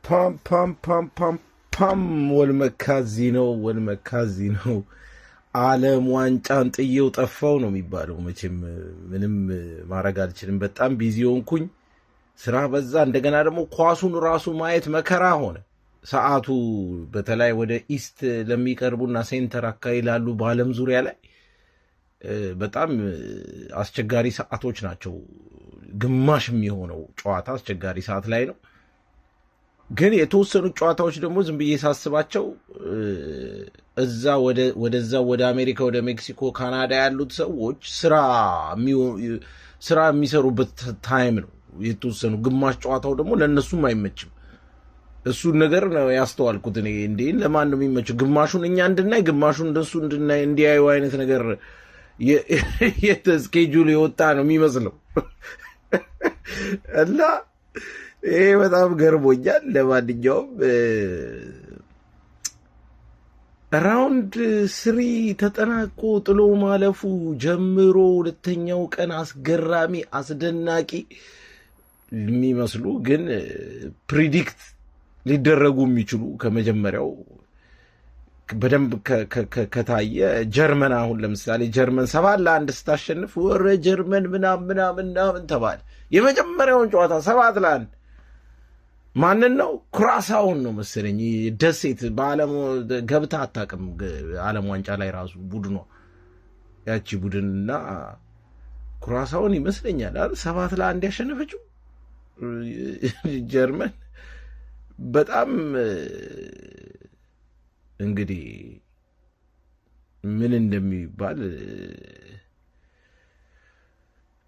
ፓም ፓም ፓም ፓም ፓም፣ ወልመካዚ ነው፣ ወልመካዚ ነው። ዓለም ዋንጫን ጥዬው ጠፋው ነው የሚባለው። መቼም ምንም ማድረግ አልችልም። በጣም busy ሆንኩኝ፣ ስራ በዛ። እንደገና ደግሞ ኳሱን ራሱ ማየት መከራ ሆነ። ሰዓቱ በተለይ ወደ east ለሚቀርቡና center አካባቢ ላሉ በዓለም ዙሪያ ላይ በጣም አስቸጋሪ ሰዓቶች ናቸው። ግማሽ የሚሆነው ጨዋታ አስቸጋሪ ሰዓት ላይ ነው። ግን የተወሰኑ ጨዋታዎች ደግሞ ዝም ብዬ ሳስባቸው እዛ ወደዛ ወደ አሜሪካ፣ ወደ ሜክሲኮ፣ ካናዳ ያሉት ሰዎች ስራ የሚሰሩበት time ነው። የተወሰኑ ግማሽ ጨዋታው ደግሞ ለእነሱም አይመችም። እሱን ነገር ነው ያስተዋልኩት እኔ። እንዴ፣ ለማን ነው የሚመቸው? ግማሹን እኛ እንድናይ፣ ግማሹን እነሱ እንድናይ እንዲያዩ አይነት ነገር የተ schedule የወጣ ነው የሚመስለው እና ይሄ በጣም ገርሞኛል። ለማንኛውም round three ተጠናቆ ጥሎ ማለፉ ጀምሮ ሁለተኛው ቀን አስገራሚ፣ አስደናቂ የሚመስሉ ግን predict ሊደረጉ የሚችሉ፣ ከመጀመሪያው በደንብ ከታየ ጀርመን፣ አሁን ለምሳሌ ጀርመን 7-1 ስታሸንፍ ወረ ጀርመን ምናምን ምናምን ምናምን ተባለ። የመጀመሪያውን ጨዋታ 7-1 ማንን ነው? ኩራሳውን ነው መሰለኝ። ደሴት በዓለም ገብታ አታውቅም። ዓለም ዋንጫ ላይ ራሱ ቡድኗ ያቺ ቡድን እና ኩራሳውን ይመስለኛል አይደል 7-1 ያሸነፈችው ጀርመን። በጣም እንግዲህ ምን እንደሚባል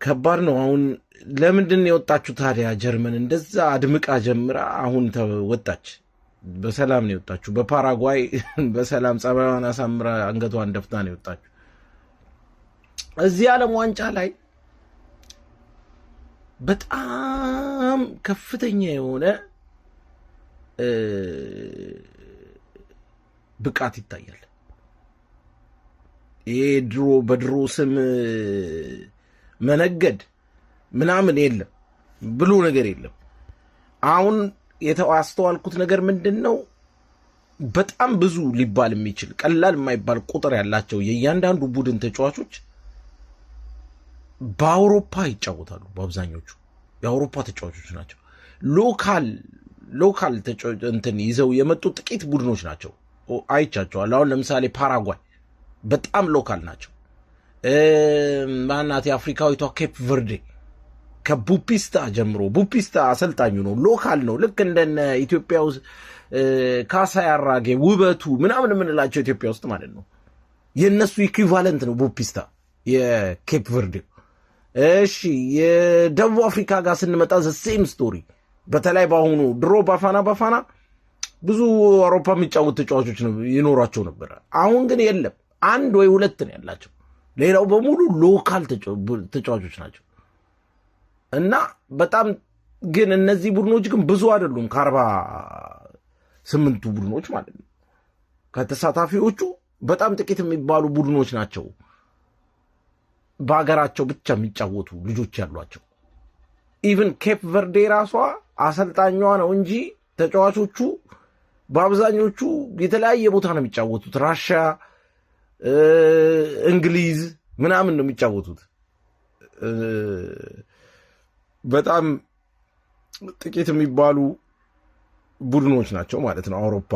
ከባድ ነው። አሁን ለምንድን ነው የወጣችሁ ታዲያ? ጀርመን እንደዛ አድምቃ ጀምራ አሁን ወጣች። በሰላም ነው የወጣችሁ። በፓራጓይ በሰላም ጸባይዋን አሳምራ አንገቷን ደፍታ ነው የወጣችሁ። እዚህ ዓለም ዋንጫ ላይ በጣም ከፍተኛ የሆነ ብቃት ይታያል። ይሄ ድሮ በድሮ ስም መነገድ ምናምን የለም ብሎ ነገር የለም። አሁን ያስተዋልኩት ነገር ምንድን ነው? በጣም ብዙ ሊባል የሚችል፣ ቀላል የማይባል ቁጥር ያላቸው የእያንዳንዱ ቡድን ተጫዋቾች በአውሮፓ ይጫወታሉ። በአብዛኞቹ የአውሮፓ ተጫዋቾች ናቸው። Local እንትን ይዘው የመጡ ጥቂት ቡድኖች ናቸው፣ አይቻቸዋል። አሁን ለምሳሌ ፓራጓይ በጣም local ናቸው። ማናት የአፍሪካዊቷ ኬፕ ቨርዴ ከቡፒስታ ጀምሮ፣ ቡፒስታ አሰልጣኙ ነው፣ local ነው። ልክ እንደነ ኢትዮጵያ ውስጥ ካሳዬ አራጌ፣ ውበቱ ምናምን የምንላቸው ኢትዮጵያ ውስጥ ማለት ነው። የእነሱ equivalent ነው ቡፒስታ የኬፕ ቨርዴ። እሺ፣ የደቡብ አፍሪካ ጋር ስንመጣ the same story። በተለይ በአሁኑ፣ ድሮ ባፋና ባፋና ብዙ አውሮፓ የሚጫወቱ ተጫዋቾች ይኖሯቸው ነበረ። አሁን ግን የለም፣ አንድ ወይ ሁለት ነው ያላቸው። ሌላው በሙሉ local ተጫዋቾች ናቸው። እና በጣም ግን እነዚህ ቡድኖች ግን ብዙ አይደሉም፣ ከ48ቱ ቡድኖች ማለት ነው። ከተሳታፊዎቹ በጣም ጥቂት የሚባሉ ቡድኖች ናቸው በሀገራቸው ብቻ የሚጫወቱ ልጆች ያሏቸው። Even ኬፕ ቨርዴ ራሷ አሰልጣኟ ነው እንጂ ተጫዋቾቹ በአብዛኞቹ የተለያየ ቦታ ነው የሚጫወቱት። ራሻ፣ እንግሊዝ ምናምን ነው የሚጫወቱት። በጣም ጥቂት የሚባሉ ቡድኖች ናቸው ማለት ነው አውሮፓ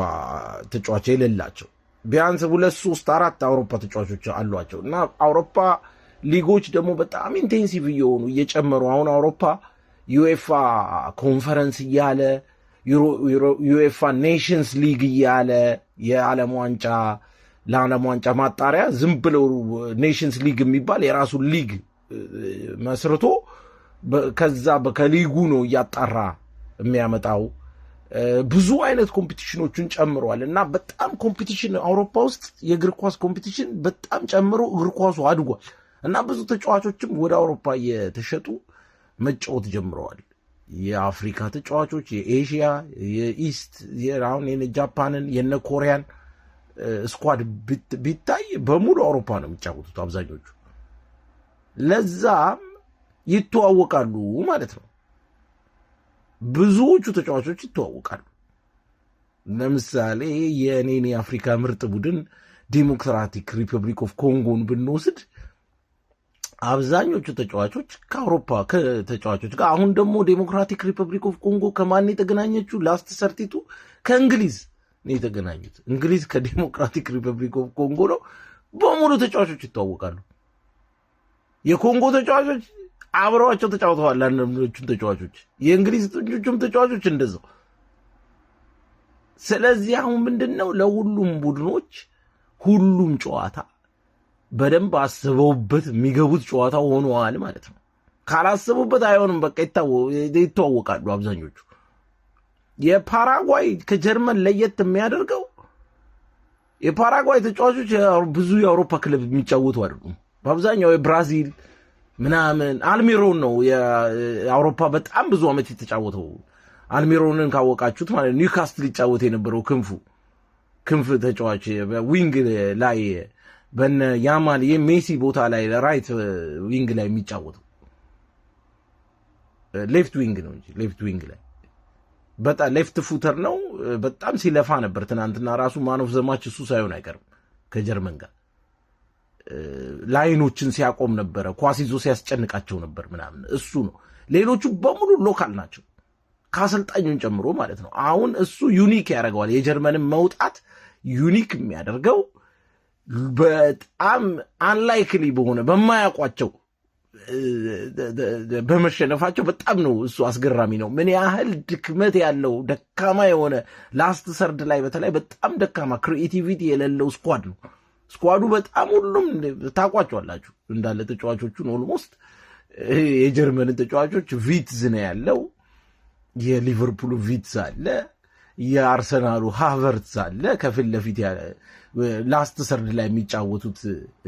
ተጫዋች የሌላቸው። ቢያንስ ሁለት፣ ሶስት፣ አራት አውሮፓ ተጫዋቾች አሏቸው። እና አውሮፓ ሊጎች ደግሞ በጣም intensive እየሆኑ እየጨመሩ፣ አሁን አውሮፓ UEFA ኮንፈረንስ እያለ፣ UEFA Nations League እያለ፣ የዓለም ዋንጫ ለዓለም ዋንጫ ማጣሪያ ዝም ብለው Nations League የሚባል የራሱን ሊግ መስርቶ ከዛ ከሊጉ ነው እያጣራ የሚያመጣው። ብዙ አይነት competition ኦችን ጨምረዋል እና በጣም competition አውሮፓ ውስጥ የእግር ኳስ competition በጣም ጨምሮ እግር ኳሱ አድጓል እና ብዙ ተጫዋቾችም ወደ አውሮፓ እየተሸጡ መጫወት ጀምረዋል። የአፍሪካ ተጫዋቾች፣ የኤሽያ፣ የ East፣ አሁን የነ ጃፓንን የነ ኮሪያን squad ቢታይ በሙሉ አውሮፓ ነው የሚጫወቱት አብዛኞቹ። ለዛም ይተዋወቃሉ ማለት ነው። ብዙዎቹ ተጫዋቾች ይተዋወቃሉ። ለምሳሌ የእኔን የአፍሪካ ምርጥ ቡድን Democratic Republic of ኮንጎን ብንወስድ አብዛኞቹ ተጫዋቾች ከአውሮፓ ከተጫዋቾች ጋር፣ አሁን ደግሞ Democratic Republic of Congo ከማን የተገናኘችው? Last 32 ከእንግሊዝ ነው የተገናኙት። እንግሊዝ ከ Democratic Republic of Congo ነው። በሙሉ ተጫዋቾች ይተዋወቃሉ። የኮንጎ ተጫዋቾች አብረዋቸው ተጫውተዋል። አንዳንዶቹን ተጫዋቾች፣ የእንግሊዝ ቹም ተጫዋቾች እንደዛው። ስለዚህ አሁን ምንድን ነው፣ ለሁሉም ቡድኖች ሁሉም ጨዋታ በደንብ አስበውበት የሚገቡት ጨዋታ ሆነዋል ማለት ነው። ካላሰቡበት አይሆንም። በቃ ይተዋወቃሉ አብዛኞቹ። የፓራጓይ ከጀርመን ለየት የሚያደርገው የፓራጓይ ተጫዋቾች ብዙ የአውሮፓ ክለብ የሚጫወቱ አይደሉም። በአብዛኛው የብራዚል ምናምን፣ አልሚሮን ነው የአውሮፓ በጣም ብዙ ዓመት የተጫወተው። አልሚሮንን ካወቃችሁት ማለት ኒውካስትል ሊጫወት የነበረው ክንፍ ተጫዋች፣ wing ላይ በነ ያማል የሜሲ ቦታ ላይ right wing ላይ የሚጫወተው፣ left wing ነው እንጂ left wing ላይ በጣም left footer ነው። በጣም ሲለፋ ነበር። ትናንትና ራሱ man of the match እሱ ሳይሆን አይቀርም። ከጀርመን ጋር line ኦችን ሲያቆም ነበረ። ኳስ ይዞ ሲያስጨንቃቸው ነበር ምናምን፣ እሱ ነው። ሌሎቹ በሙሉ local ናቸው ከአሰልጣኙን ጨምሮ ማለት ነው። አሁን እሱ unique ያደርገዋል። የጀርመንን መውጣት unique የሚያደርገው በጣም unlikely በሆነ በማያውቋቸው በመሸነፋቸው በጣም ነው እሱ አስገራሚ ነው። ምን ያህል ድክመት ያለው፣ ደካማ የሆነ፣ last third ላይ በተለይ በጣም ደካማ፣ creativity የሌለው squad ነው። Squad ኡ በጣም ሁሉም ታውቋቸዋላችሁ እንዳለ ተጫዋቾቹን፣ almost የጀርመንን ተጫዋቾች። ቪትዝ ነው ያለው፣ የሊቨርፑሉ ቪትዝ አለ፣ የአርሰናሉ ሃቨርትዝ አለ። ከፊት ለፊት last third ላይ የሚጫወቱት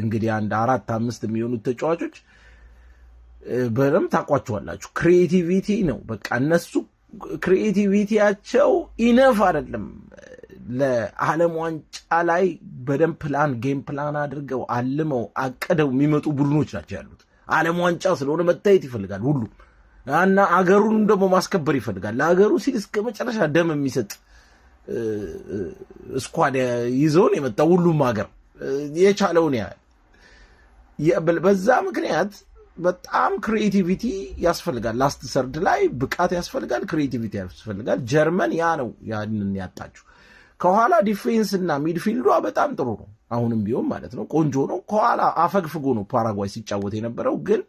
እንግዲህ አንድ አራት አምስት የሚሆኑት ተጫዋቾች በደንብ ታውቋቸዋላችሁ። Creativity ነው በቃ፣ እነሱ creativity ያቸው enough አይደለም። ለዓለም ዋንጫ ላይ በደንብ plan game plan አድርገው፣ አልመው፣ አቅደው የሚመጡ ቡድኖች ናቸው ያሉት። ዓለም ዋንጫ ስለሆነ መታየት ይፈልጋል ሁሉም እና አገሩንም ደግሞ ማስከበር ይፈልጋል። ለሀገሩ ሲል እስከ መጨረሻ ደም የሚሰጥ squad ይዘውን የመጣው ሁሉም ሀገር የቻለውን ያህል። በዛ ምክንያት በጣም creativity ያስፈልጋል። Last third ላይ ብቃት ያስፈልጋል፣ creativity ያስፈልጋል። ጀርመን ያ ነው ያንን ያጣችው። ከኋላ defense እና midfield ዷ በጣም ጥሩ ነው፣ አሁንም ቢሆን ማለት ነው፣ ቆንጆ ነው። ከኋላ አፈግፍጎ ነው ፓራጓይ ሲጫወት የነበረው፣ ግን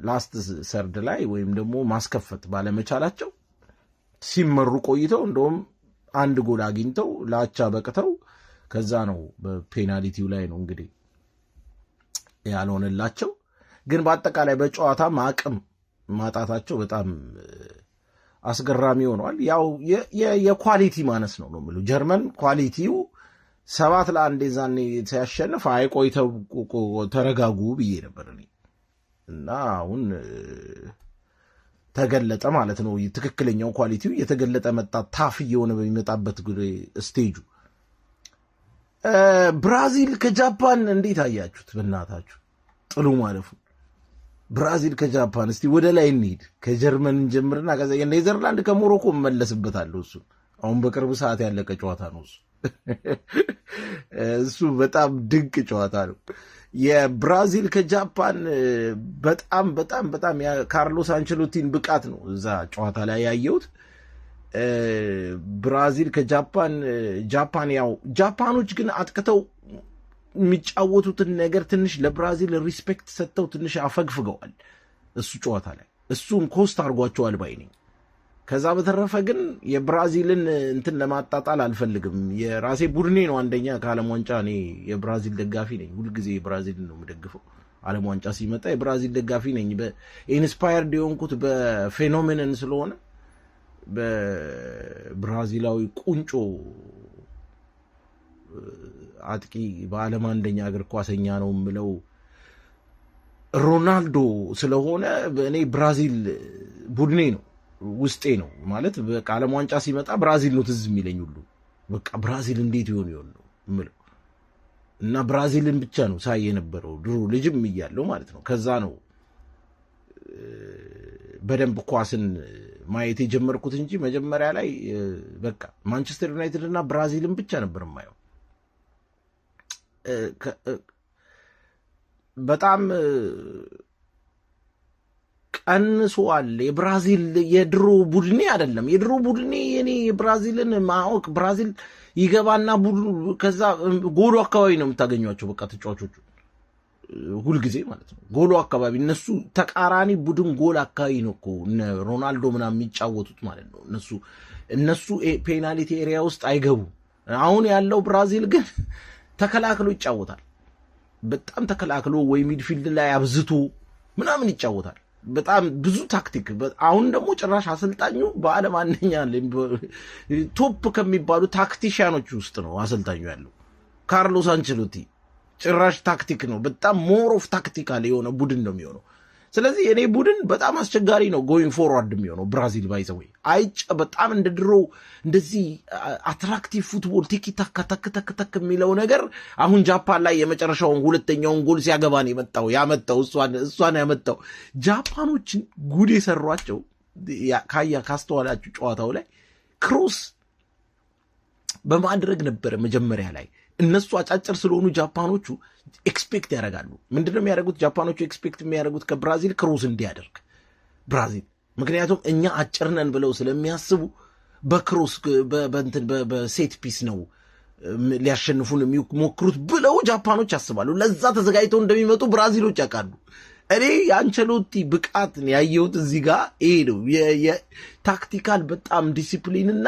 last third ላይ ወይም ደግሞ ማስከፈት ባለመቻላቸው ሲመሩ ቆይተው እንደውም አንድ ጎል አግኝተው ለአቻ በቅተው ከዛ ነው በ penalty ው ላይ ነው እንግዲህ ያልሆነላቸው። ግን በአጠቃላይ በጨዋታም አቅም ማጣታቸው በጣም አስገራሚ ሆነዋል። ያው የ quality ማነስ ነው ነው የምለው። ጀርመን quality ው 7-1 የዛኔ ሲያሸንፍ አይ ቆይተው ተረጋጉ ብዬ ነበር እኔ፣ እና አሁን ተገለጠ ማለት ነው። ትክክለኛው quality ው እየተገለጠ መጣ። Tough እየሆነ በሚመጣበት stage ኡ። ብራዚል ከጃፓን እንዴት አያችሁት? በእናታችሁ ጥሎ ማለፉ ብራዚል ከጃፓን። እስቲ ወደ ላይ እንሂድ። ከጀርመን እንጀምርና ከዛ ኔዘርላንድ ከሞሮኮ እመለስበታለሁ። እሱ አሁን በቅርብ ሰዓት ያለቀ ጨዋታ ነው። እሱ በጣም ድንቅ ጨዋታ ነው። የብራዚል ከጃፓን በጣም በጣም በጣም ካርሎስ አንቸሎቲን ብቃት ነው እዛ ጨዋታ ላይ ያየሁት። ብራዚል ከጃፓን፣ ጃፓን ያው ጃፓኖች ግን አጥቅተው የሚጫወቱትን ነገር ትንሽ ለብራዚል respect ሰጥተው ትንሽ አፈግፍገዋል። እሱ ጨዋታ ላይ እሱን cost አድርጓቸዋል ባይ ነኝ። ከዛ በተረፈ ግን የብራዚልን እንትን ለማጣጣል አልፈልግም። የራሴ ቡድኔ ነው። አንደኛ ከዓለም ዋንጫ እኔ የብራዚል ደጋፊ ነኝ። ሁልጊዜ የብራዚልን ነው የምደግፈው። ዓለም ዋንጫ ሲመጣ የብራዚል ደጋፊ ነኝ። Inspired የሆንኩት በ phenomenon ስለሆነ፣ በብራዚላዊ ቁንጮ አጥቂ፣ በዓለም አንደኛ እግር ኳሰኛ ነው የምለው ሮናልዶ ስለሆነ እኔ ብራዚል ቡድኔ ነው፣ ውስጤ ነው ማለት። በቃ ዓለም ዋንጫ ሲመጣ ብራዚል ነው ትዝ የሚለኝ ሁሉ። በቃ ብራዚል እንዴት ይሆን ይሆን ነው የምለው እና ብራዚልን ብቻ ነው ሳይ የነበረው ድሮ ልጅም እያለው ማለት ነው። ከዛ ነው በደንብ ኳስን ማየት የጀመርኩት እንጂ መጀመሪያ ላይ በቃ ማንቸስተር ዩናይትድ እና ብራዚልን ብቻ ነበር የማየው። በጣም ቀንሷል። የብራዚል የድሮ ቡድኔ አይደለም። የድሮ ቡድኔ የኔ የብራዚልን ማወቅ ብራዚል ይገባና ቡድኑ ከዛ ጎሉ አካባቢ ነው የምታገኟቸው። በቃ ተጫዋቾቹ ሁልጊዜ ማለት ነው ጎሉ አካባቢ፣ እነሱ ተቃራኒ ቡድን ጎል አካባቢ ነው እኮ እነ ሮናልዶ ምናምን የሚጫወቱት ማለት ነው። እነሱ penalty area ውስጥ አይገቡም። አሁን ያለው ብራዚል ግን ተከላክሎ ይጫወታል። በጣም ተከላክሎ ወይ midfield ላይ አብዝቶ ምናምን ይጫወታል። በጣም ብዙ ታክቲክ። አሁን ደግሞ ጭራሽ አሰልጣኙ በዓለም አንደኛ top ከሚባሉ tactician ኦች ውስጥ ነው አሰልጣኙ ያለው፣ ካርሎስ አንቸሎቲ። ጭራሽ ታክቲክ ነው። በጣም more of tactical የሆነ ቡድን ነው የሚሆነው። ስለዚህ የኔ ቡድን በጣም አስቸጋሪ ነው going forward የሚሆነው ብራዚል፣ by the way፣ አይጨ በጣም እንደ ድሮ እንደዚህ attractive football፣ ቲኪ ታካ ተክ ተክ ተክ የሚለው ነገር አሁን ጃፓን ላይ የመጨረሻውን ሁለተኛውን ጎል ሲያገባ ነው የመጣው፣ ያመጣው እሷን ያመጣው። ጃፓኖችን ጉድ የሰሯቸው ካያ ካስተዋላችሁ ጨዋታው ላይ cross በማድረግ ነበረ። መጀመሪያ ላይ እነሱ አጫጭር ስለሆኑ ጃፓኖቹ expect ያደርጋሉ። ምንድነው የሚያደርጉት? ጃፓኖቹ expect የሚያደርጉት ከብራዚል cross እንዲያደርግ ብራዚል። ምክንያቱም እኛ አጭር ነን ብለው ስለሚያስቡ በ cross በእንትን በ set piece ነው ሊያሸንፉን የሚሞክሩት ብለው ጃፓኖች ያስባሉ። ለዛ ተዘጋጅተው እንደሚመጡ ብራዚሎች ያውቃሉ። እኔ የአንቸሎቲ ብቃትን ያየሁት እዚህ ጋር ይሄ ነው። የ tactical በጣም ዲሲፕሊንና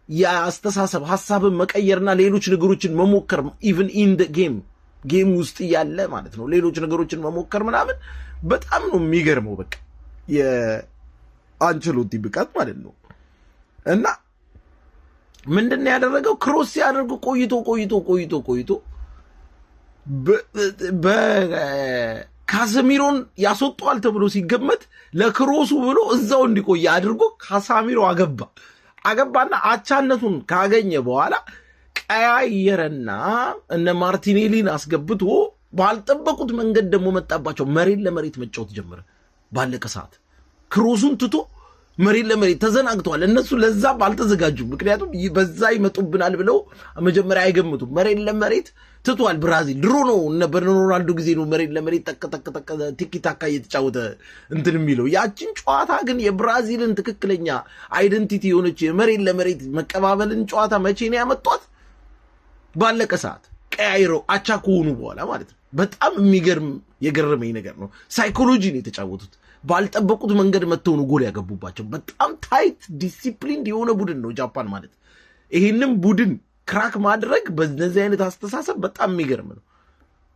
የአስተሳሰብ ሀሳብን መቀየርና ሌሎች ነገሮችን መሞከር even in game game ውስጥ እያለ ማለት ነው። ሌሎች ነገሮችን መሞከር ምናምን በጣም ነው የሚገርመው። በቃ የአንቸሎቲ ብቃት ማለት ነው። እና ምንድን ነው ያደረገው? Cross ሲያደርጉ ቆይቶ ቆይቶ ቆይቶ ቆይቶ በካሰሚሮን ያስወጠዋል ተብሎ ሲገመት ለ cross ኡ ብሎ እዛው እንዲቆይ አድርጎ ካሳሚሮ አገባ። አገባና አቻነቱን ካገኘ በኋላ ቀያየረና እነ ማርቲኔሊን አስገብቶ ባልጠበቁት መንገድ ደግሞ መጣባቸው። መሬት ለመሬት መጫወት ጀመረ። ባለቀ ሰዓት cross ኡን ትቶ መሬት ለመሬት ተዘናግተዋል። እነሱ ለዛ አልተዘጋጁም። ምክንያቱም በዛ ይመጡብናል ብለው መጀመሪያ አይገምቱም። መሬት ለመሬት ትቷል። ብራዚል ድሮ ነው፣ እነ በሮናልዶ ጊዜ ነው መሬት ለመሬት ጠቅ ጠቅ ጠቅ ቲኪ ታካ እየተጫወተ እንትን የሚለው። ያችን ጨዋታ ግን የብራዚልን ትክክለኛ identity የሆነች የመሬት ለመሬት መቀባበልን ጨዋታ መቼ ነው ያመጧት? ባለቀ ሰዓት ቀያይረው አቻ ከሆኑ በኋላ ማለት ነው። በጣም የሚገርም የገረመኝ ነገር ነው። Psychology ነው የተጫወቱት። ባልጠበቁት መንገድ መጥተው ነው ጎል ያገቡባቸው። በጣም tight disciplined የሆነ ቡድን ነው ጃፓን ማለት። ይህንም ቡድን crack ማድረግ በነዚህ አይነት አስተሳሰብ በጣም የሚገርም ነው።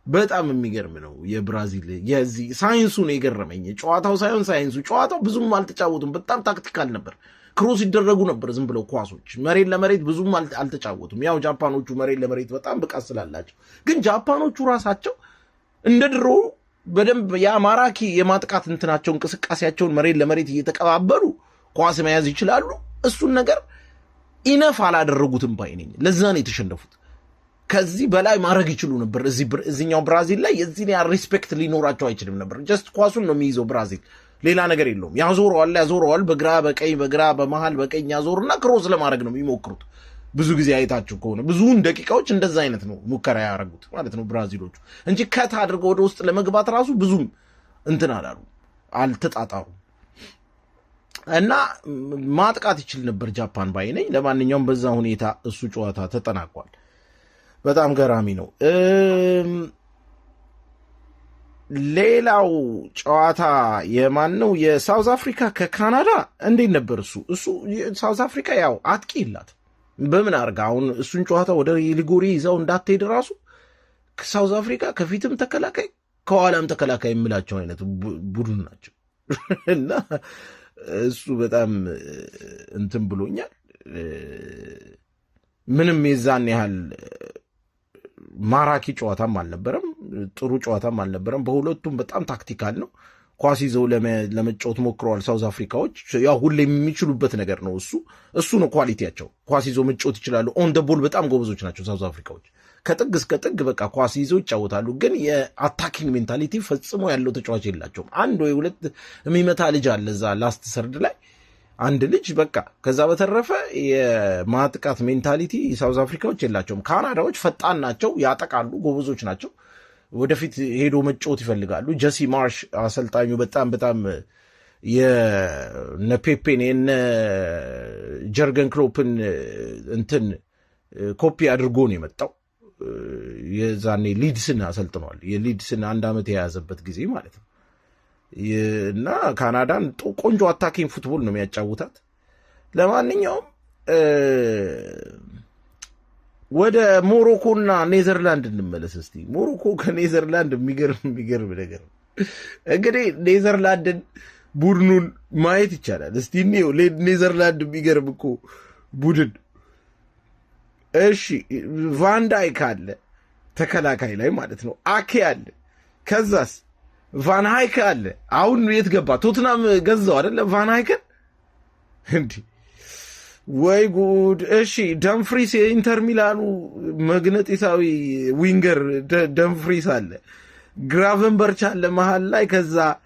በጣም የሚገርም ነው። የብራዚል የዚህ ሳይንሱ ነው የገረመኝ። ጨዋታው ሳይሆን ሳይንሱ። ጨዋታው ብዙም አልተጫወቱም። በጣም tactical ነበር። Cross ይደረጉ ነበር ዝም ብለው ኳሶች። መሬት ለመሬት ብዙም አልተጫወቱም። ያው ጃፓኖቹ መሬት ለመሬት በጣም ብቃት ስላላቸው፣ ግን ጃፓኖቹ ራሳቸው እንደ ድሮ በደንብ ያ ማራኪ የማጥቃት እንትናቸው እንቅስቃሴያቸውን መሬት ለመሬት እየተቀባበሉ ኳስ መያዝ ይችላሉ። እሱን ነገር enough አላደረጉትም ባይ ነኝ። ለዛ ነው የተሸነፉት። ከዚህ በላይ ማድረግ ይችሉ ነበር። እዚኛው ብራዚል ላይ የዚህን ያህል respect ሊኖራቸው አይችልም ነበር። Just ኳሱን ነው የሚይዘው ብራዚል፣ ሌላ ነገር የለውም። ያዞረዋል ያዞረዋል፣ በግራ በቀኝ፣ በግራ በመሃል በቀኝ ያዞርና cross ለማድረግ ነው የሚሞክሩት። ብዙ ጊዜ አይታችሁ ከሆነ ብዙውን ደቂቃዎች እንደዛ አይነት ነው ሙከራ ያደረጉት ማለት ነው ብራዚሎቹ እንጂ cut አድርገው ወደ ውስጥ ለመግባት ራሱ ብዙም እንትን አላሉ፣ አልተጣጣሩም። እና ማጥቃት ይችል ነበር ጃፓን ባይ ነኝ። ለማንኛውም በዛ ሁኔታ እሱ ጨዋታ ተጠናቋል። በጣም ገራሚ ነው። ሌላው ጨዋታ የማን ነው? የሳውዝ አፍሪካ ከካናዳ እንዴት ነበር እሱ? እሱ ሳውዝ አፍሪካ ያው አጥቂ የላት፣ በምን አድርጋ አሁን እሱን ጨዋታ ወደ ሊጎሪ ይዘው እንዳትሄድ ራሱ ሳውዝ አፍሪካ ከፊትም ተከላካይ ከኋላም ተከላካይ የምላቸው አይነት ቡድን ናቸው እና እሱ በጣም እንትን ብሎኛል። ምንም የዛን ያህል ማራኪ ጨዋታም አልነበረም፣ ጥሩ ጨዋታም አልነበረም። በሁለቱም በጣም tactical ነው። ኳስ ይዘው ለመጫወት ሞክረዋል ሳውዝ አፍሪካዎች። ያው ሁሌ የሚችሉበት ነገር ነው፣ እሱ እሱ ነው quality ያቸው። ኳስ ይዘው መጫወት ይችላሉ። On the ball በጣም ጎበዞች ናቸው ሳውዝ አፍሪካዎች። ከጥግ እስከ ጥግ በቃ ኳስ ይዘው ይጫወታሉ። ግን የ attacking mentality ፈጽሞ ያለው ተጫዋች የላቸውም። አንድ ወይ ሁለት የሚመታ ልጅ አለ እዛ last third ላይ። አንድ ልጅ በቃ። ከዛ በተረፈ የማጥቃት mentality ሳውዝ አፍሪካዎች የላቸውም። ካናዳዎች ፈጣን ናቸው፣ ያጠቃሉ፣ ጎበዞች ናቸው። ወደፊት ሄዶ መጫወት ይፈልጋሉ። ጀሲ ማርሽ አሰልጣኙ በጣም በጣም የነ ፔፔን የነ ጀርገን ክሎፕን እንትን ኮፒ አድርጎ ነው የመጣው። የዛኔ ሊድስን አሰልጥኗል። የሊድስን አንድ ዓመት የያዘበት ጊዜ ማለት ነው። እና ካናዳን ቆንጆ attacking football ነው የሚያጫውታት። ለማንኛውም ወደ ሞሮኮና ኔዘርላንድ እንመለስ እስቲ። ሞሮኮ ከኔዘርላንድ የሚገርም የሚገርም ነገር ነው። እንግዲህ ኔዘርላንድን ቡድኑን ማየት ይቻላል። እስቲ እንየው። ኔዘርላንድ የሚገርም እኮ ቡድን። እሺ፣ ቫንዳይክ አለ ተከላካይ ላይ ማለት ነው። አኬ አለ። ከዛስ ቫን ሃይክ አለ። አሁን የት ገባ? ቶትናም ገዛው አይደለ? ቫን ሃይክን እንዲህ፣ ወይ ጉድ! እሺ፣ ደምፍሪስ፣ የኢንተር ሚላኑ መግነጢሳዊ winger ደምፍሪስ አለ። ግራቨንበርች አለ መሀል ላይ። ከዛ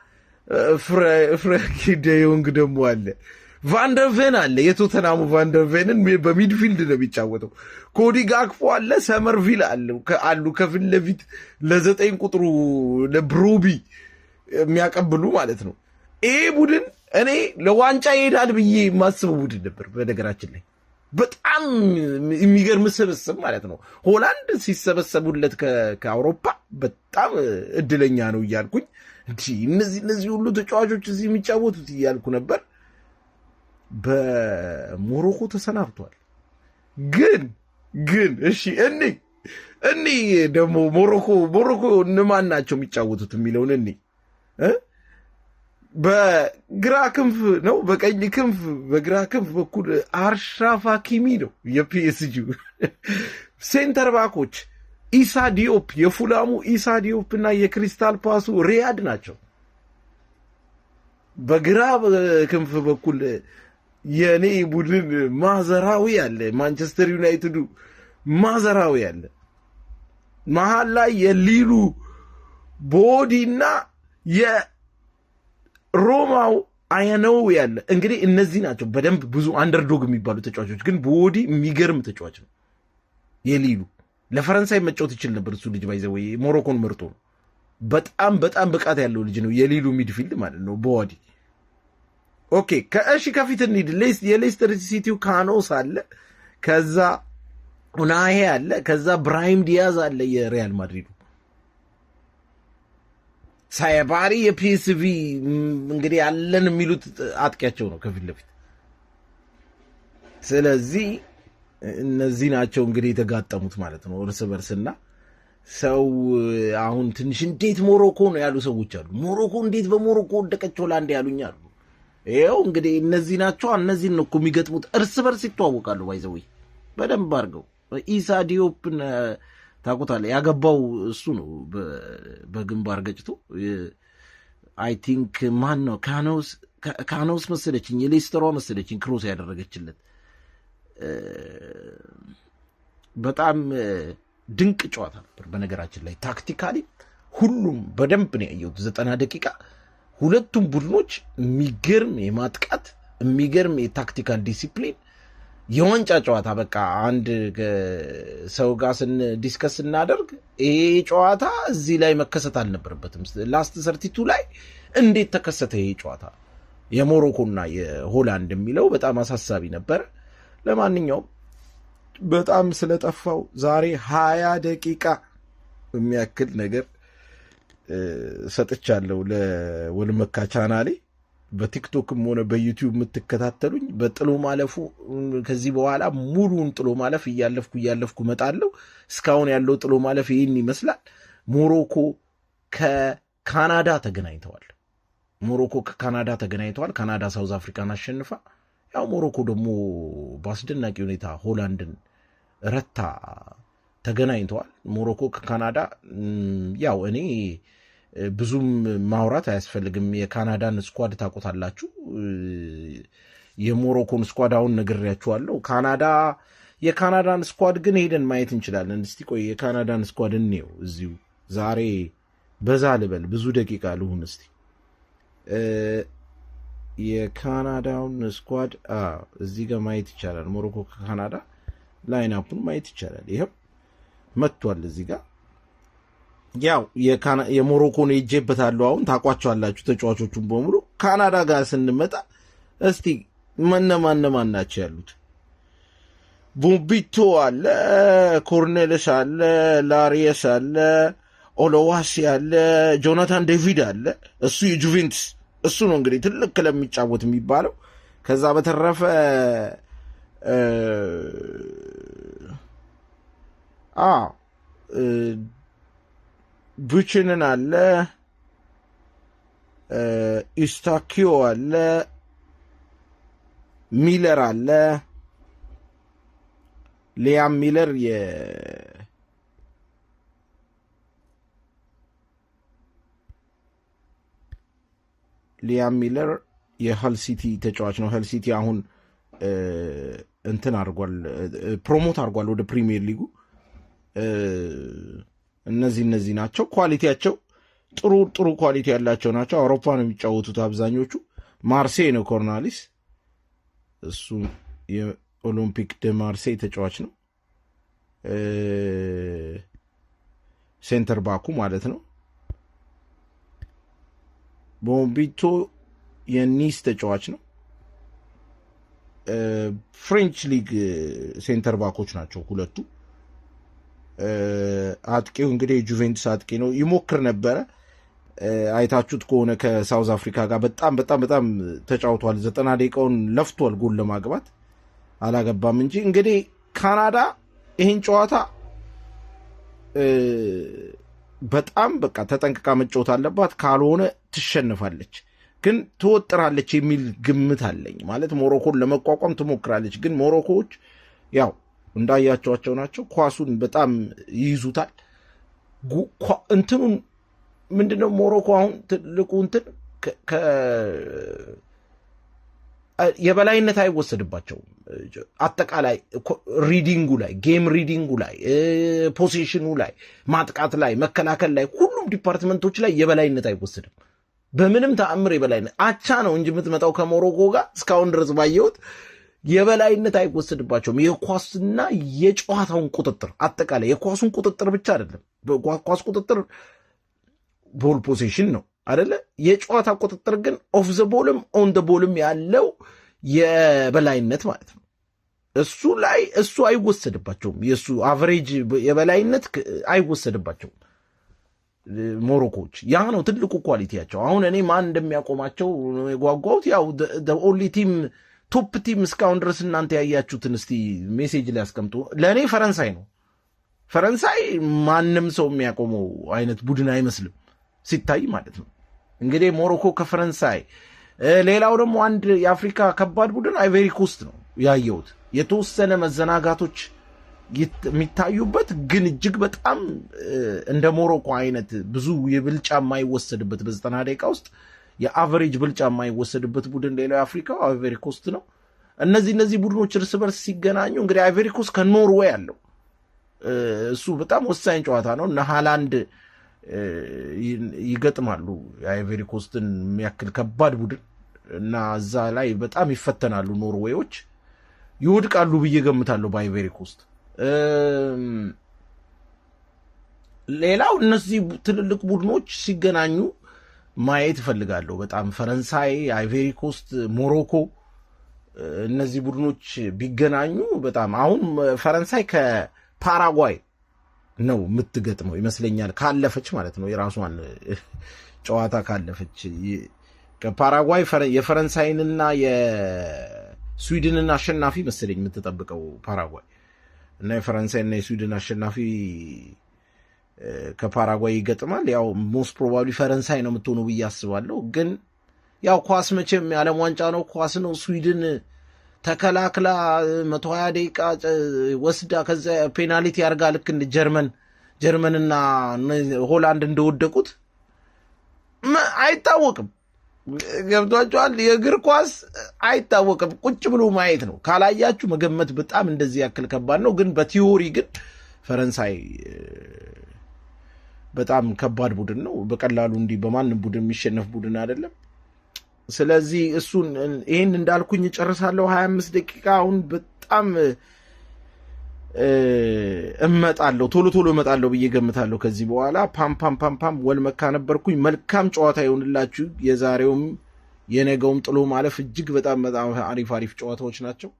ፍሬንኪ ደዮንግ ደግሞ አለ። ቫንደርቬን አለ። የቶተናሙ ቫንደርቬንን በ midfield ነው የሚጫወተው። ኮዲ ጋክፖ አለ። ሰመርቪል አሉ ከፊት ለፊት ለ9 ቁጥሩ ለብሮቢ የሚያቀብሉ ማለት ነው። ይሄ ቡድን እኔ ለዋንጫ ይሄዳል ብዬ የማስበው ቡድን ነበር። በነገራችን ላይ በጣም የሚገርም ስብስብ ማለት ነው። ሆላንድ ሲሰበሰቡለት ከአውሮፓ በጣም እድለኛ ነው እያልኩኝ፣ እነዚህ እነዚህ ሁሉ ተጫዋቾች እዚህ የሚጫወቱት እያልኩ ነበር። በሞሮኮ ተሰናብቷል። ግን እሺ፣ እኔ ደግሞ ሞሮኮ እነማን ናቸው የሚጫወቱት የሚለውን እኔ በግራ ክንፍ ነው በቀኝ ክንፍ፣ በግራ ክንፍ በኩል አሽራፍ ሀኪሚ ነው የፒኤስጂ። Center back ኦች ኢሳ ዲዮፕ፣ የፉላሙ ኢሳ ዲዮፕ እና የክሪስታል ፓላሱ ሪያድ ናቸው። በግራ ክንፍ በኩል የኔ ቡድን ማዘራዊ አለ፣ ማንቸስተር ዩናይትዱ ማዘራዊ አለ። መሀል ላይ የሊሉ ቦዲ እና የሮማው አያነው ያለ። እንግዲህ እነዚህ ናቸው በደንብ ብዙ underdog የሚባሉ ተጫዋቾች። ግን ቦዲ የሚገርም ተጫዋች ነው። የሊሉ ለፈረንሳይ መጫወት ይችል ነበር እሱ ልጅ፣ by the way ሞሮኮን መርጦ ነው። በጣም በጣም ብቃት ያለው ልጅ ነው የሊሉ midfield ማለት ነው ቦዲ። Okay፣ ከእሺ ከፊት እንሂድ። የሌስተር ሲቲው ካኖስ አለ፣ ከዛ ኡናሄ አለ፣ ከዛ ብራሂም ዲያዝ አለ የሪያል ማድሪዱ። ሳይባሪ የፒኤስቪ እንግዲህ ያለን የሚሉት አጥቂያቸው ነው ከፊት ለፊት። ስለዚህ እነዚህ ናቸው እንግዲህ የተጋጠሙት ማለት ነው እርስ በርስና ሰው አሁን ትንሽ እንዴት ሞሮኮ ነው ያሉ ሰዎች አሉ። ሞሮኮ እንዴት በሞሮኮ ወደቀች ሆላንድ ያሉኝ አሉ። ይኸው እንግዲህ እነዚህ ናቸው። እነዚህን ነው እኮ የሚገጥሙት። እርስ በርስ ይተዋወቃሉ። By the way በደንብ አድርገው ኢሳ ዲዮፕን ታውቁታለህ። ያገባው እሱ ነው በግንባር ገጭቶ። I think ማን ነው፣ ካኖስ መሰለችኝ፣ የሌስተሯ መሰለችኝ cross ያደረገችለት። በጣም ድንቅ ጨዋታ ነበር። በነገራችን ላይ tactically ሁሉም በደንብ ነው ያየሁት። 90 ደቂቃ ሁለቱም ቡድኖች የሚገርም የማጥቃት፣ የሚገርም የ tactical discipline፣ የዋንጫ ጨዋታ። በቃ አንድ ሰው ጋር discuss ስናደርግ ይሄ ጨዋታ እዚህ ላይ መከሰት አልነበረበትም። Last 32 ላይ እንዴት ተከሰተ ይሄ ጨዋታ የሞሮኮና የሆላንድ የሚለው በጣም አሳሳቢ ነበረ። ለማንኛውም በጣም ስለጠፋው ዛሬ 20 ደቂቃ የሚያክል ነገር ሰጥቻለሁ ለወልመካ ቻናሌ። በቲክቶክም ሆነ በዩቲዩብ የምትከታተሉኝ በጥሎ ማለፉ ከዚህ በኋላ ሙሉውን ጥሎ ማለፍ እያለፍኩ እያለፍኩ እመጣለሁ። እስካሁን ያለው ጥሎ ማለፍ ይህን ይመስላል። ሞሮኮ ከካናዳ ተገናኝተዋል። ሞሮኮ ከካናዳ ተገናኝተዋል። ካናዳ ሳውዝ አፍሪካን አሸንፋ፣ ያው ሞሮኮ ደግሞ በአስደናቂ ሁኔታ ሆላንድን ረታ ተገናኝተዋል። ሞሮኮ ከካናዳ ያው እኔ ብዙም ማውራት አያስፈልግም። የካናዳን squad ታውቁታላችሁ። የሞሮኮን squad አሁን ነግሬያችኋለሁ። የካናዳን squad ግን ሄደን ማየት እንችላለን። እስቲ ቆይ የካናዳን squad እንየው እዚሁ። ዛሬ በዛ ልበል፣ ብዙ ደቂቃ ልሁን እስቲ። የካናዳውን squad እዚህ ጋር ማየት ይቻላል። ሞሮኮ ከካናዳ lineup ኡን ማየት ይቻላል። ይኸው መጥቷል እዚህ ጋር። ያው የሞሮኮን ሄጄበታለሁ። አሁን ታውቋቸዋላችሁ ተጫዋቾቹን በሙሉ። ካናዳ ጋር ስንመጣ እስቲ እነማን እነማን ናቸው ያሉት? ቡቢቶ አለ፣ ኮርኔልስ አለ፣ ላሪየስ አለ፣ ኦሎዋሲ አለ፣ ጆናታን ዴቪድ አለ። እሱ የጁቬንትስ፣ እሱ ነው እንግዲህ ትልቅ ክለብ የሚጫወት የሚባለው። ከዛ በተረፈ ቡችንን አለ፣ ኢስታኪዮ አለ፣ ሚለር አለ። ሊያም ሚለር ሊያም ሚለር የሀል ሲቲ ተጫዋች ነው። ሀል ሲቲ አሁን እንትን አድርጓል፣ promote አድርጓል ወደ ፕሪሚየር ሊጉ። እነዚህ ናቸው። Quality ያቸው ጥሩ ጥሩ quality ያላቸው ናቸው። አውሮፓ ነው የሚጫወቱት አብዛኞቹ። ማርሴይ ነው ኮርናሊስ፣ እሱ የኦሎምፒክ ደ ማርሴይ ተጫዋች ነው። Center back ኡ ማለት ነው። ቦምቢቶ የኒስ ተጫዋች ነው። French league center back ኦች ናቸው ሁለቱ። አጥቂው እንግዲህ የጁቬንቱስ አጥቂ ነው። ይሞክር ነበረ። አይታችሁት ከሆነ ከ South Africa ጋር በጣም በጣም በጣም ተጫውቷል። 90 ደቂቃውን ለፍቷል ጎል ለማግባት፣ አላገባም እንጂ። እንግዲህ ካናዳ ይህን ጨዋታ በጣም በቃ ተጠንቅቃ መጫወት አለባት። ካልሆነ ትሸንፋለች። ግን ትወጥራለች የሚል ግምት አለኝ። ማለት ሞሮኮን ለመቋቋም ትሞክራለች። ግን ሞሮኮዎች ያው እንዳያቸዋቸው ናቸው። ኳሱን በጣም ይይዙታል። እንትኑን ምንድነው፣ ሞሮኮ አሁን ትልቁ እንትን የበላይነት አይወሰድባቸውም። አጠቃላይ reading ኡ ላይ፣ game reading ኡ ላይ፣ possession ኡ ላይ፣ ማጥቃት ላይ፣ መከላከል ላይ፣ ሁሉም department ኦች ላይ የበላይነት አይወሰድም። በምንም ተአምር የበላይነት፣ አቻ ነው እንጂ የምትመጣው ከሞሮኮ ጋር እስካሁን ድረስ ባየሁት የበላይነት አይወሰድባቸውም። የኳስና የጨዋታውን ቁጥጥር፣ አጠቃላይ የኳሱን ቁጥጥር ብቻ አይደለም። ኳስ ቁጥጥር ball possession ነው አደለ? የጨዋታ ቁጥጥር ግን off the ball ም on the ball ም ያለው የበላይነት ማለት ነው። እሱ ላይ እሱ አይወሰድባቸውም። የእሱ average የበላይነት አይወሰድባቸውም ሞሮኮዎች። ያ ነው ትልቁ quality ያቸው። አሁን እኔ ማን እንደሚያቆማቸው የጓጓሁት፣ ያው only team፣ top team እስካሁን ድረስ እናንተ ያያችሁትን እስቲ message ላይ ያስቀምጡ። ለእኔ ፈረንሳይ ነው። ፈረንሳይ ማንም ሰው የሚያቆመው አይነት ቡድን አይመስልም ሲታይ ማለት ነው። እንግዲህ ሞሮኮ ከፈረንሳይ፣ ሌላው ደግሞ አንድ የአፍሪካ ከባድ ቡድን አይቬሪ ኮስት ነው ያየሁት። የተወሰነ መዘናጋቶች የሚታዩበት ግን እጅግ በጣም እንደ ሞሮኮ አይነት ብዙ የብልጫ የማይወሰድበት፣ በ90 ደቂቃ ውስጥ የ average ብልጫ የማይወሰድበት ቡድን ሌላው የአፍሪካው አይቬሪ ኮስት ነው። እነዚህ ቡድኖች እርስ በርስ ሲገናኙ እንግዲህ አይቬሪ ኮስት ከኖርዌይ አለው። እሱ በጣም ወሳኝ ጨዋታ ነው። እነ ሃላንድ ይገጥማሉ የአይቬሪ ኮስትን የሚያክል ከባድ ቡድን እና እዛ ላይ በጣም ይፈተናሉ። ኖርዌዮች ይወድቃሉ ብዬ ገምታለሁ በአይቬሪ ኮስት። ሌላው እነዚህ ትልልቅ ቡድኖች ሲገናኙ ማየት እፈልጋለሁ። በጣም ፈረንሳይ፣ አይቬሪ ኮስት፣ ሞሮኮ፣ እነዚህ ቡድኖች ቢገናኙ በጣም፣ አሁን ፈረንሳይ ከፓራጓይ ነው የምትገጥመው ይመስለኛል፣ ካለፈች ማለት ነው። የራሷን ጨዋታ ካለፈች ከፓራጓይ የፈረንሳይንና የስዊድንን አሸናፊ መሰለኝ የምትጠብቀው ፓራጓይ፣ እና የፈረንሳይና የስዊድን አሸናፊ ከፓራጓይ ይገጥማል። ያው most probably ፈረንሳይ ነው የምትሆነው ብዬ አስባለሁ። ግን ያው ኳስ መቼም የዓለም ዋንጫ ነው፣ ኳስ ነው። ስዊድን ተከላክላ 120 ደቂቃ ወስዳ ከዚያ ፔናልቲ አድርጋ ልክ እንደ ጀርመንና ሆላንድ እንደወደቁት አይታወቅም። ገብቷቸዋል። የእግር ኳስ አይታወቅም። ቁጭ ብሎ ማየት ነው። ካላያችሁ መገመት በጣም እንደዚህ ያክል ከባድ ነው። ግን በ theory ግን ፈረንሳይ በጣም ከባድ ቡድን ነው። በቀላሉ እንዲህ በማንም ቡድን የሚሸነፍ ቡድን አይደለም። ስለዚህ እሱን ይህን እንዳልኩኝ እጨርሳለሁ። 25 ደቂቃ አሁን በጣም እመጣለሁ፣ ቶሎ ቶሎ እመጣለሁ ብዬ ገምታለሁ። ከዚህ በኋላ ፓም ፓም ፓም ፓም ወልመካ ነበርኩኝ። መልካም ጨዋታ ይሆንላችሁ። የዛሬውም የነገውም ጥሎ ማለፍ እጅግ በጣም በጣም አሪፍ አሪፍ ጨዋታዎች ናቸው።